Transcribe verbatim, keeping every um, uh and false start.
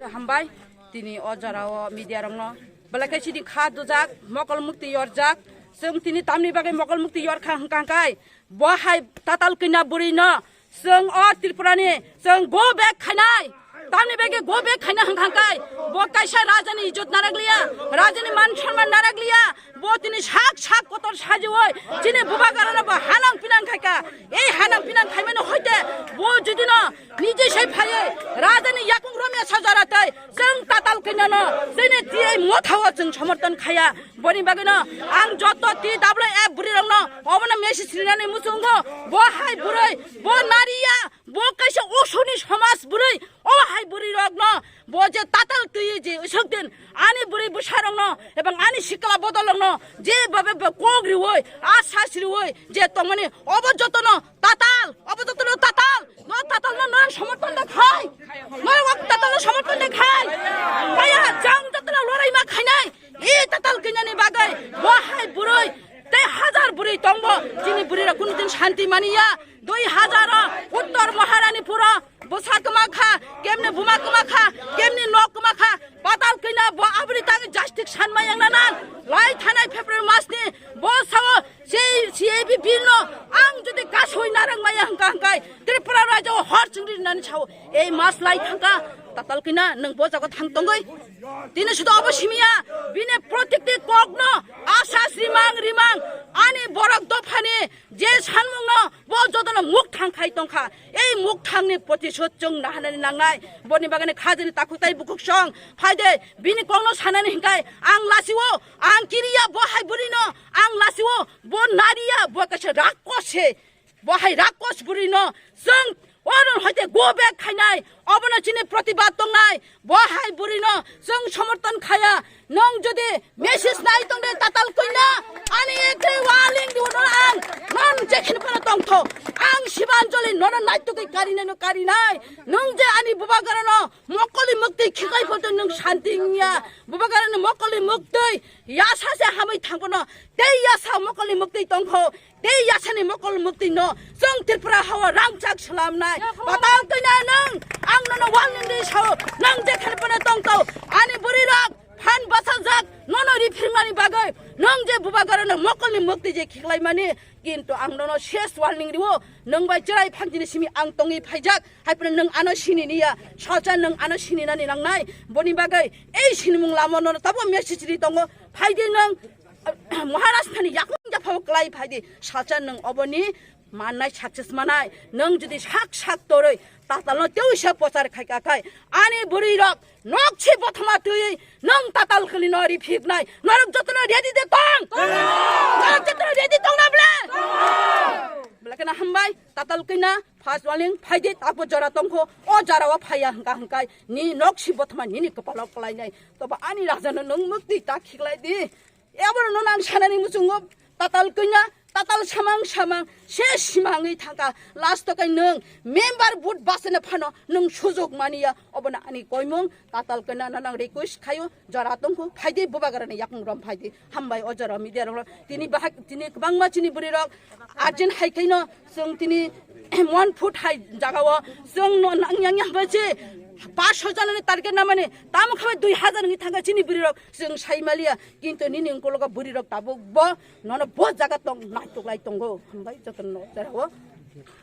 Hambai, tini o jora o media rokno belai khe chini kha dujak, mokol mukti yorjak. Chwng tini tamni bagwi mokol mukti yorkha hwnkha hwnkhe, bo hai tatal kina bwrwi no chwng o Tripura ni chwng go back khainai. Tamni bagwi go back khaina hwnkha hwnkhe, bo kaisa raja ni ijot narakliya, raja ni man sonman narakliya, bo tini sak sak kotor sajiwi chini bubagra no bo hanang pinang khaika. Ei hanang pinang khaimani hoite bo judino nije sai phaiwi raja ni yakung romya sajara tai chwng tatal kina no chini T I motha o chwng somorton khaya. Boni bagwi no ang joto T W F bwrwi rok no obono message rinani muchungo, bo hai bwrwi, bo nariya, bo kaisa osoni somaj bwrwi, o hai bwrwi rok no bo je tatal twi je usok din ani bwrwi bwsa rok no ebang ani sikla bodol rok no je babe bo kok riwi a sas riwi je tongmani obo joto no tatal, obo joto no tatal, no tatal no norok somorton de khai, norok tatal no somorton de khai, kaya jang joto no lorai ma khainai. I tatal kanya ni bagwi bo hai bwrwi tei hajar bwrwi tongbo, chini bwrwi rok kunu din shanti maniya. Dui hajar o Uttor Maharanipur o bwsa kwma kha, kemni buma kwma kha, kemni nok kwma kha, patal kanya bo aboni tangwi justice sanma yang nanan lai thanai February mas ni bo sao C A B bill no ang jodi kasoi narang maya hwnkha hwnkhe Tripura rajyo hor chwngri nani sao ei mas lai thangkha. Tatal kina nwng bo jago thang tongwi tini sudo obo simiya bini protikti kok no asas rimang rimang ani borok dophani je sanmung no bo joto no muk thang khai tongkha. Ei muk thang ni protisod chwng nahanani nangnai. Boni bagani khajini takhuk tai bukhuk song phaide bini kok no sanani hinkai ang lasiwo ang kiriya bo hai bwrwi no ang lasiwo bo nariya bo kaisa rakos se. Bo hai rakos bwrwi no chwng oro hoite go back khainai, obono chini protibad tongnai. Bo hai bwrwi no chwng somorton khaya. Nwng jodi message nai tongde tatal kanya ani ekre warning diu no ang, nwng jekhini phano tongtho, ang Sibanjali nono naitugwi karinai no karinai. Nwng je ani bubagra no mokoli muktwi khiklai photo nwng shanti wngya, bubagra no mokoli muktwi yasa se hamwi thangphono tei yasa mokoli muktwi tongkho. Tei yasani mokol muktwi no chwng Tripura hao rangchak slamnai. Patal kanya nwng ang nono warning di sao, nwng jekhani phano tongtho ani bwrwi rok phan bachajak nono riphirmani bagwi nwng je bubagra no mokolni muktwi je khiklaimani, kintu ang nono ses warning rio, nwng bai chwrai phanjini simi ang tongwi phaijak, hai phano nwng ano sini niya, salsa nwng ano sini nani nangnai. Boni bagwi ei sinimung lama nono tabo message ri tongo, phaidi nwng Maharaj thani yakung japhao klai phaidi salsa nwng oboni mannai success manai. Nwng jodi sak sak toroi tatalno tewisa pochar khaika khai ani bwrwi rok nok si bothoma twi nwng tatal khlino riphiknai. Norok jotono ready de tong? Norok jotono ready tong na ble? Belakena hambai tatal kina first warning phaidi tapo jora tongkho o jora o phaiya hwnkha hwnkhe ni nok si bothoma nini kwpalo klainai. Tobo ani rajano nwng muktwi ta khiklai di. Abono nono ang sanani muchungo tatal kanya, tatal samang samang, se simangwi thangkha. Last o kai nwng member vote bachana phano nwng sujok maniya. Obono ani koimung tatal kanya no nang request khayo, jora tongkho, phaidi bubagrani yakung rom phaidi. Hambai o jora media rok tini bahai tini kwbangma chini bwrwi rok urgent hai khaino chwng tini mon foot hai jagao chwng no nang yang yang bai se paanch sho jana ni target namani tamo khabai dui hajar ni thangkha chini bwrwi rok chwng sai maliya. Kintu nini ungkologo bwrwi rok tabuk bo nono bo jaga tong naituk lai tongo. Hambai jotono jagao.